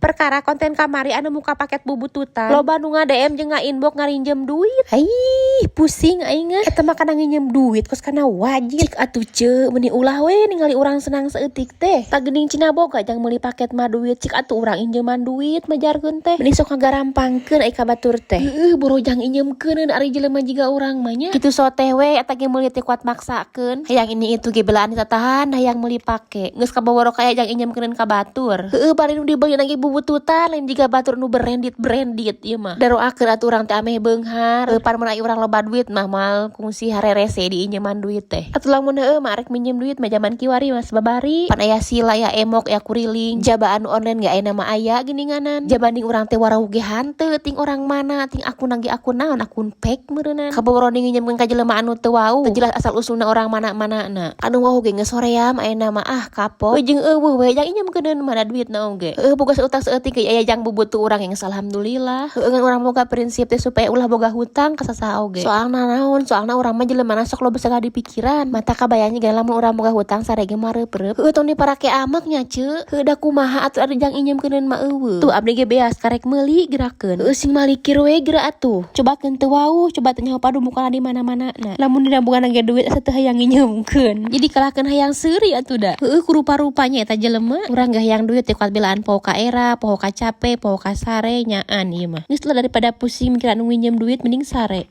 Perkara konten kamari anu muka paket bubututan. Loba nu nga-DM jeung nga-inbox ngarinjem duit. Aih, pusing aing ah. Eta mah kana nginjem duit kos kana wajib. Cik atuh, ce, meuni ulah we ningali urang senang saeutik teh. Tah geuning cenah boga jang meuli paket mah duit, cik atuh urang injeman duit majarkeun teh. Meuni sok ngagarampangkeun ai ka batur teh. Heueuh, boro jang injemkeun ari jelema jiga urang mah nya. Kitu soteh we eta ge meuli teh kuat maksakeun. Hayang ini itu ge belaan tatahan, hayang meuli pake. Geus kabawaro kaya jang injemkeun ka batur. Heueuh, bari nu dibeli lagi bubututan, lain jiga batur nu branded branded ieu mah. Daroakeun atuh urang teh ameh beunghar. Heueuh, pan mun ai urang loba duit mah moal kungsi harerese diinjeman duit teh. Atuh lamun heueuh mah arek minjem duit mah jaman kiwari mas babari. Pan aya sila, aya emok, aya kuriling. Jaba anu online ge aya nama aya geuninganan. Jabanding urang teh warauh ge hanteu, ting orang mana, ting akun ge akun naon, akun fake meureunnan. Kabawaro nginjemkeun ka jelema anu teu wau, teu jelas asal usulna orang mana-mana na. Anu wau ge geus hoream ayeuna mah, ah, kapok. Jeung euweuh we jang injemkeun mana duitna oge. Heueuh, boga utang saeutik ge aya jang bubutu urang yang alhamdulillah. Heueuh, ngan urang boga prinsip teh supaya ulah boga hutang ka sasaha oge. Soalna naon? Soalna urang mah jelema sok loba sagala di pikiran. Mata kabayangnya ge lamun urang boga hutang sare ge mareup-reup. Heueuh, tong diparake amek nya, ce. Heueuh, da kumaha atuh, ari jang injemkeun mah euweuh. Tuh abdi ge beas karek meuli gerakeun. Heueuh, sing malikir we geura atuh. Cobakeun teu wauh, coba teh nyaho padumukanna di mana-mana na. Lamun dina boga ge duit asa teu hayang nginjemkeun. Jadi kalahkeun hayang seuri atuh da. Heueuh, ku rupa-rupanya eta jelema. Urang ge hayang duit teh kuat belaan poho ka era, poho ka cape, poho ka sare nyaan ieu mah. Geus lah, daripada pusing mikiran nu nginjem duit mending sare.